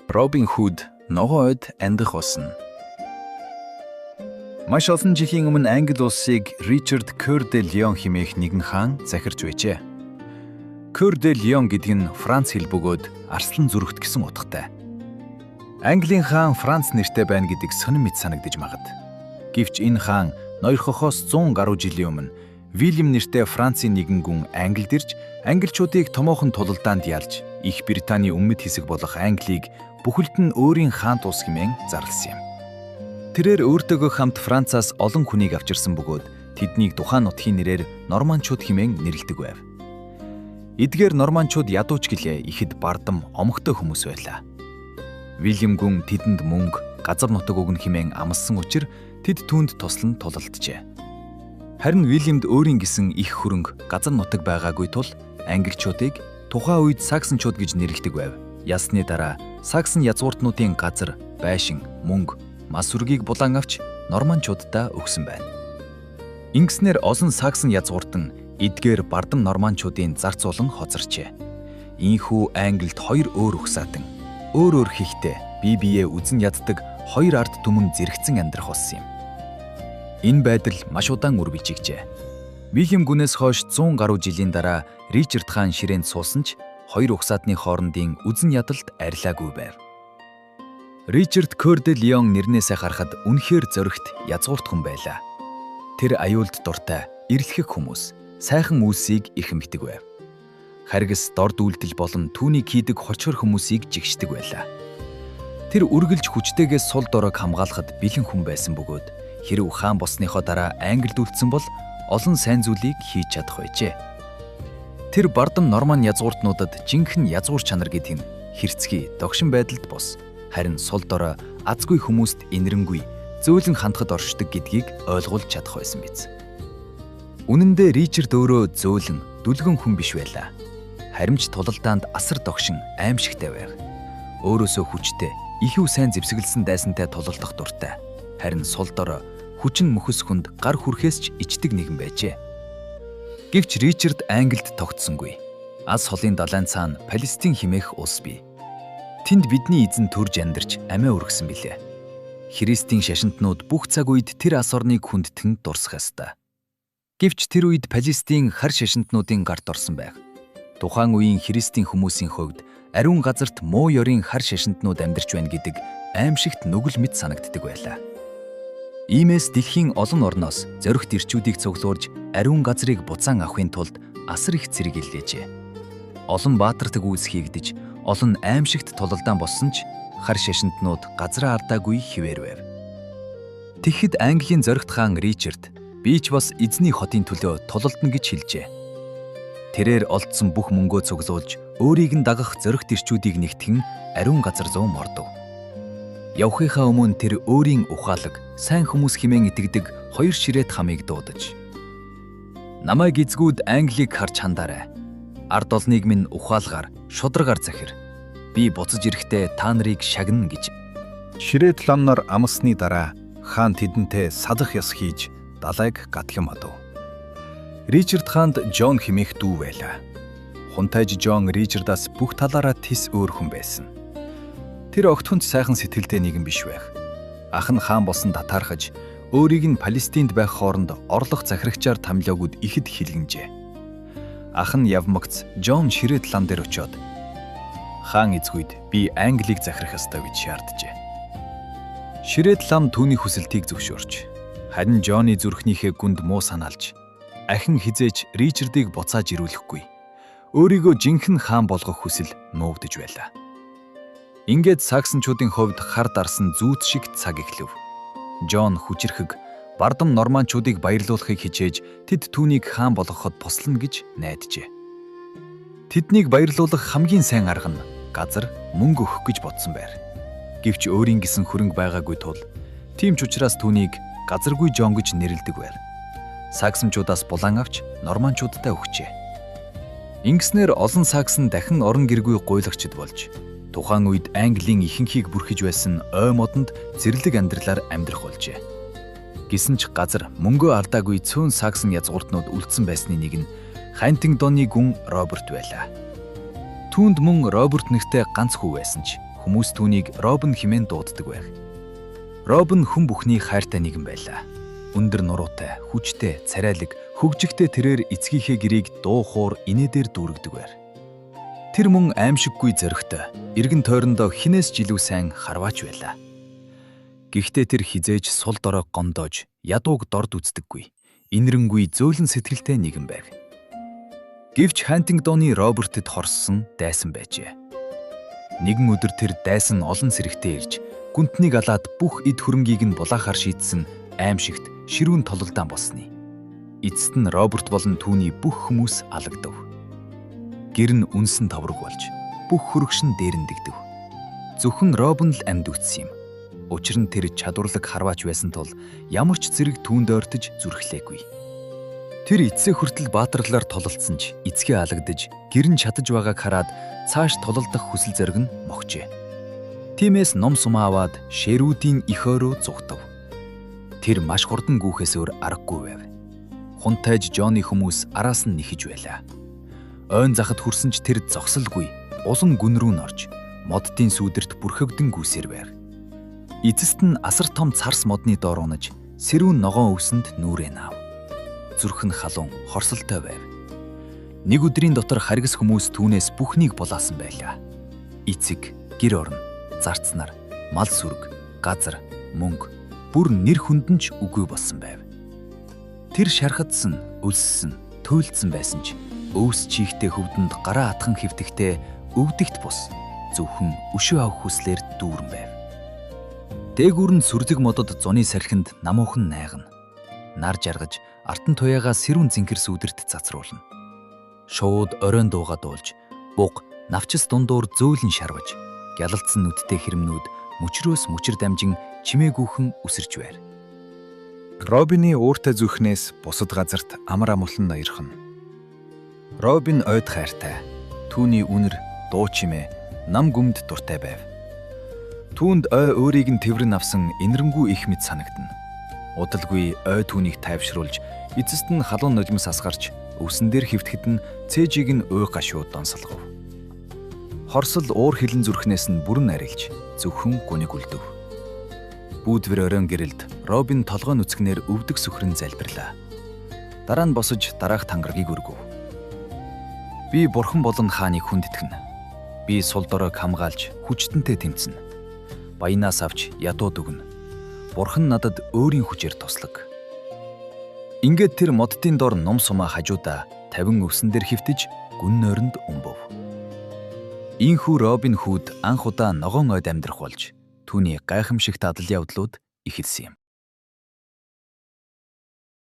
Робин Худ ногоон ойд амьдах болсон. Маш олон жилийн өмнө Англи улсыг Ричард Көр де Леон хэмээх нэгэн хаан захирч байжээ. Көр де Леон гэдэг нь Франц хэл бөгөөд арслан зүрхт гэсэн утгатай. Английн хаан Франц нэртэй байна гэдэг сонин мэт санагдаж магад. Гэвч энэ хаан ноёрхохоос 100 гаруй жилийн өмнө Вильям нэртэй Францын нэгэн гүн Англид ирж англичуудыг томоохон тулалдаанд ялж Их Британий өмнөд хэсэг болох Английг бүхэлд нь өөрийн хаант улс хэмээн зарласан юм. Тэрээр өөртөөгөө хамт Францаас олон хүнийг авчирсан бөгөөд тэднийг тухайн нутгийн нэрээр норманчууд хэмээн нэрлэдэг байв. Эдгээр норманчууд ядууч гэлээ ихэд бардам омогтой хүмүүс байлаа. Вильям гүн тэдэнд мөнгө, газар нутаг өгнө хэмээн амласан учир тэд түүнд туслан тулалджээ. Харин Вильямд өөрийн гэсэн их хөрөнгө, газар нутаг байгаагүй тул англичуудыг тухайн үед саксончууд гэж нэрлэдэг байв. Ялсны дараа саксон язгууртнуудын газар, байшин, мөнгө, мас сүргийг булан авч норманчууддаа өгсөн байна. Ингэснээр олон саксон язгууртан эдгээр бардам норманчуудын зарцуулан хоцорчээ. Ийхүү Англид хоёр өөр угсаатан, өөр өөр хихтэй бие биеэ үзэн яддаг хоёр ард түмэн зэрэгцэн амьдрах болсон юм. Энэ байдал маш удаан үр бичигджээ. Вильям гүнээс хойш 100 гаруй жилийн дараа Ричард хаан ширээнд суусан ч хоёр угсаатны хоорондын үзэн ядалт арилаагүй байв. Ричард Көр де Леон нэрнээсээ харахад үнэхээр зоригт язгуурт хүн байлаа. Тэр аюулд дуртай, эрэлхэг хүмүүс, сайхан үйлсийг эрхэмлэдэг байв. Харгас дорд үйлдэл болон түүнийг хийдэг хорчхор хүмүүсийг жигшдэг байлаа. Тэр үргэлж хүчтэйгээс сул доройг хамгаалахад бэлэн хүн байсан бөгөөд хэрв хаан болсныхоо дараа Англид үлдсэн бол олон сайн зүйлийг хийж чадах байжээ. Тэр бардам норман язгууртнуудад жинхэнэ язгуур чанар гэдэг нь хэрцгий, догшин байдалд бус харин сул дорой азгүй хүмүүст инэрэнгүй зөөлөн хандахад оршдог гэдгийг ойлгуулж чадах байсан биз. Үнэн дээр Ричард өөрөө зөөлөн, дүлгэн хүн биш байлаа. Харин ч тулалдаанд асар догшин, аимшигтай байв. Өөрөөсөө хүчтэй, ихүү сайн зэвсэглэсэн дайсантай тулалдах дуртай. Харин сул дорой, хүчин мөхөс хүнд гар хүрхээс ч ичдэг нэгэн байжээ. Гэвч Ричард Англид тогтсонгүй. Аз холын далайн цаана Палестин хэмээх улс бий. Тэнд бидний эзэн төрж амьдарч амиа өргөсөн билээ. Христийн шашинтнууд бүх цаг үед тэр ас орныг хүндэтгэн дурсах ёстой. Гэвч тэр үед Палестин хар шашинтнуудын гарт орсон байв. Тухайн үеийн Христийн хүмүүсийн хувьд ариун газарт муу ёрийн хар шашинтнууд амьдарч байна гэдэг аимшигт нүгэл мэт санагддаг байлаа. Иймээс дэлхийн олон орноос зоригт ирчүүдийг цуглуулж ариун газрыг буцаан авахын тулд асар их зэрэг иллээжээ. Олон баатардаг үйлс хийгдэж, олон аимшигт тулалдаан болсон ч хар шашинтнууд газраа алдаагүй хിവэр байв. Тэгэхэд Английн зоригт хаан Ричард би ч бас эзний хотын төлөө тулалдана гэж хэлжээ. Тэрээр олдсон бүх мөнгөө цуглуулж өөрийг нь дагах зоригт ирчүүдийг нэгтгэн ариун газар зүүн мордов. Явахынхаа өмнө тэр өөрийн ухаалаг, сайн хүмүүс хэмээн итгэдэг хоёр ширээт хамыг дуудаж "Намайг эзгүүд Англиг харж хандаарай. Ард олныг минь ухаалгаар, шударгаар захир. Би буцаж ирэхдээ та нарыг шагнана" гэж. Ширээт лам нар амласны дараа хаан тэдэнтэй садах ёс хийж далайг гатлан мадав. Ричард хаанд Джон хэмээх дүү байлаа. Хунтайж Джон Ричардаас бүх талаараа тис өөр хүн байсан. Тэр огтхон ч сайхан сэтгэлтэй нэгэн биш байх. Ах нь хаан болсон татаархаж өөрийг нь Палестинд байх хооронд орлох захирагчаар томилоогүйд ихэд хилгэнжээ. Ах нь явмагц Джон ширээт лам дээр очиод хаан эзгүйд би Англиг захирах ёстой гэж шаарджээ. Ширээт лам түүний хүсэлтийг зөвшөөрч харин Джонны зүрхнийхээ гүнд муу санаалж ахин хизээч Ричардыг буцааж ирүүлэхгүй. Өөрийгөө жинхэнэ хаан болгох хүсэл нуугдаж байлаа. Ингээд саксончуудын хувьд хар дарсан зүүц шиг цаг эхлэв. Джон хүчирхэг бардам норманчуудыг баярлуулахыг хичээж тэд түүнийг хаан болгоход туслана гэж найджээ. Тэднийг баярлуулах хамгийн сайн арга нь газар мөнгө өгөх гэж бодсон байр. Гэвч өөрийн гэсэн хөрөнгө байгаагүй тул тийм ч учраас түүнийг газаргүй Джон гэж нэрлэдэг байр. Саксончуудаас булан авч норманчуудтай өгчээ. Ингэснээр олон саксон дахин орон гэргүй гуйлагчд болж тухайн үед Английн ихэнхийг бүрхэж байсан ой модонд зэрлэг амьдралаар амьдрах болжээ. Гэсэн ч газар мөнгөө алдаагүй цөөн саксон язгууртнууд үлдсэн байсны нэг нь Хантингдоны гүн Роберт байлаа. Түүнд мөн Роберт нэртэй ганц хүү байсан ч Хүмүүс түүнийг Робин хэмээн дууддаг байв. Робин хүн бүхний хайртай нэгэн байлаа. Өндөр нуруутай, хүчтэй, царайлаг, хөгжигтэй тэрээр эцгийнхээ гэрийг дуу хуур инээдээр дүүргэдэг байр. Тэр мөн аимшиггүй зоригтой, эргэн тойрондоо хинээс ч илүү сайн харваач байлаа. Гэхдээ тэр хэзээ ч сул доройг гомдоож, ядууг дорд үздэггүй, инэрэнгүй зөөлөн сэтгэлтэй нэгэн байв. Гэвч Хантингдоны Робертэд хорссон дайсан байжээ. Нэгэн өдөр тэр дайсан олон сэрэгтэй ирж, гүнтнийг алаад бүх эд хөрөнгийг нь булаахаар шийдсэн аимшигт ширүүн тололдаан болсны. Эцэст нь Роберт болон түүний бүх хүмүүс алагдав. Гэр нь үнсэн товрог болж, бүх хөрөгш нь дээрэндэгдэв. Зөвхөн Робин л амьд үтсэн юм. Учир нь тэр чадварлаг харваач байсан тул ямар ч зэрэг түүнд ойртож зүрхлээгүй. Тэр эцсээ хүртэл баатарлаар тололдсон ч эцгээ алагдаж, гэр нь чадаж байгааг хараад цааш тололдох хүсэл зориг нь мохжээ. Тиймээс ном сумаа аваад шерүүдийн эх ойроо зугтав. Тэр маш хурдан гүйхээс өөр аргагүй байв. Хунтайж Джонны хүмүүс араас нь нэхэж байлаа. Ойн захад хүрсэн ч тэр зогсолгүй улам гүн рүү н орж моддын сүүдэрт бүрхэгдэн гүйсээр байв. Эцэст нь асар том царс модны доор унаж сэрүүн ногоон өвсөнд нүрээ наав. Зүрх нь халуун, хорсолтой байв. Нэг өдрийн дотор харгас хүмүүс түүнээс бүхнийг булаасан байлаа. Эцэг, гэр орон, зарц нар, мал сүрэг, газар, мөнгө бүр нэр хүнд нь ч үгүй болсон байв. Тэр шархадсан, өлссөн, туйлдсан байсан ч өвс чийгтэй хөвдөнд гараа атхан хэвтэхдээ өвдөгт бус зөвхөн өшөө авах хүслээр дүүрэн байв. Дээгүүр нь сүрлэг модод зуны сархинд намуухан найгна. Нар жаргаж артан туяагаа сэрүүн зинхэр сүүдэрт цацруулна. Шууд оройн дууга дуулж, буг навчис дундуур зөөлөн шарваж, гялалцсан нүдтэй хэрмнүүд мөчрөөс мөчр дамжин чимээгүйхэн үсэрч байр. Робины ууртай зүрхнээс бусад газарт амар амгалан ноёрхоно. Робин ойд хайртай. Түүний үнэр, дуу чимээ, нам гүмд дуртай байв. Түүнд ой өөрийг нь тэврэн авсан инэрэнгүй их мэт санагдана. Удалгүй ой түүнийг тайвшруулж, эцэст нь халуун нулимс асгарч, өвсөн дээр хэвтэхэд нь цээжийг нь уй гашуу донсолгов. Хорсол уур хилэн зүрхнээс нь бүрэн арилж, зөвхөн гуниг үлдэв. Бүүдвэр оройн гэрэлд Робин толгой нүцгнээр өвдөг сүхрэн залбирлаа. Дараа нь босож дараах тангаргийг өргөв. Би бурхан болон хааныг хүндэтгэнэ. Би сул доройг хамгаалж хүчтэнтэй тэмцэнэ. Баянаас авч ядууд өгнө. Бурхан надад өөрийн хүчээр туслаг. Ингээд тэр моддын дор нум сумаа хажуудаа 50 өвсөн дээр хэвтэж гүн нойронд өмбөв. Ийхүү Робин Худ анх удаа ногоон ойд амьдрах болж түүний гайхамшигт адал явдлууд эхэлсэн юм.